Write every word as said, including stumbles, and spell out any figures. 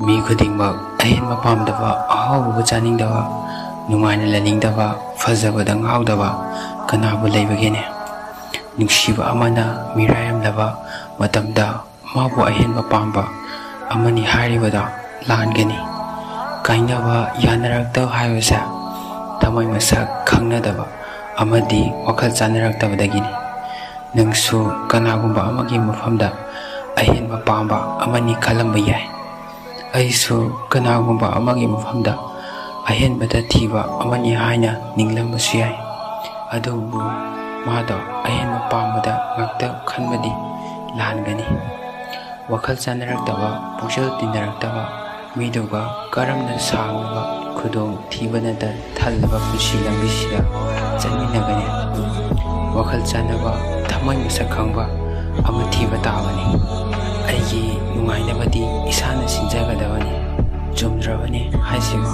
ꯃꯤ ꯈꯨꯗꯤꯡꯃꯛ ꯑꯍꯦꯟꯕ ꯄꯥꯝꯗꯕ, ꯑꯍꯥꯎꯕ ꯆꯥꯅꯤꯡꯗꯕ, ꯅꯨꯡꯉꯥꯏꯅ ꯂꯩꯅꯤꯡꯗꯕ, ꯐꯖꯕꯗ ꯉꯥꯎꯗꯕ ꯀꯅꯥꯕꯨ ꯂꯩꯕꯒꯦꯅꯦ? ꯅꯨꯡꯁꯤꯕ ꯑꯃꯅ ꯃꯤꯔꯥꯏꯔꯝꯂꯕ ꯃꯇꯝꯗ ꯃꯥꯕꯨ ꯑꯍꯦꯟꯕ ꯄꯥꯝꯕ ꯑꯃꯅꯤ ꯍꯥꯏꯔꯤꯕꯗꯣ ꯂꯥꯟꯒꯅꯤ꯫ ꯀꯥꯏꯅꯕ ꯌꯥꯅꯔꯛꯇꯕ ꯍꯥꯏꯕꯁꯦ ꯊꯃꯣꯏ ꯃꯁꯛ ꯈꯪꯅꯗꯕ ꯑꯃꯗꯤ ꯋꯥꯈꯜ ꯆꯥꯅꯔꯛꯇꯕꯗꯒꯤꯅꯤ꯫ ꯅꯪꯁꯨ ꯀꯅꯥꯒꯨꯝꯕ ꯑꯃꯒꯤ ꯃꯐꯝꯗ ꯑꯍꯦꯟꯕ ꯄꯥꯝꯕ ꯑꯃꯅꯤ ꯈꯜꯂꯝꯕ ꯌꯥꯏ꯫ ꯑꯩꯁꯨ ꯀꯅꯥꯒꯨꯝꯕ ꯑꯃꯒꯤ ꯃꯐꯝꯗ ꯑꯍꯦꯟꯕꯗ ꯊꯤꯕ ꯑꯃꯅꯤ ꯍꯥꯏꯅ ꯅꯤꯡꯂꯝꯕꯁꯨ ꯌꯥꯏ꯫ ꯑꯗꯨꯕꯨ ꯃꯥꯗꯣ ꯑꯍꯦꯟꯕ ꯄꯥꯝꯕꯗ ꯉꯥꯛꯇ ꯈꯟꯕꯗꯤ ꯂꯥꯟꯒꯅꯤ꯫ ꯋꯥꯈꯜ ꯆꯥꯅꯔꯛꯇꯕ, ꯄꯨꯛꯆꯦꯜ ꯇꯤꯟꯅꯔꯛꯇꯕ ꯃꯤꯗꯨꯒ ꯀꯔꯝꯅ ꯁꯥꯡꯂꯕ ꯈꯨꯗꯣꯡ ꯊꯤꯕꯅꯇ ꯊꯜꯂꯕ ꯄꯨꯟꯁꯤ ꯂꯝꯕꯤꯁꯤꯗ ꯆꯠꯃꯤꯟꯅꯒꯅꯤ? ꯋꯥꯈꯜ ꯆꯥꯟꯅꯕ, ꯊꯃꯣꯏ ꯃꯁꯛ ꯈꯪꯕ ꯑꯃ ꯊꯤꯕ ꯇꯥꯕꯅꯤ꯫ ꯑꯩꯒꯤ ꯅꯨꯡꯉꯥꯏꯅꯕꯗꯤ ꯏꯁꯥꯅ ꯁꯤꯟꯖꯒꯗꯕꯅꯤ꯫ ꯆꯨꯝꯗ꯭ꯔꯕꯅꯤ ꯍꯥꯏꯁꯤꯕꯣ?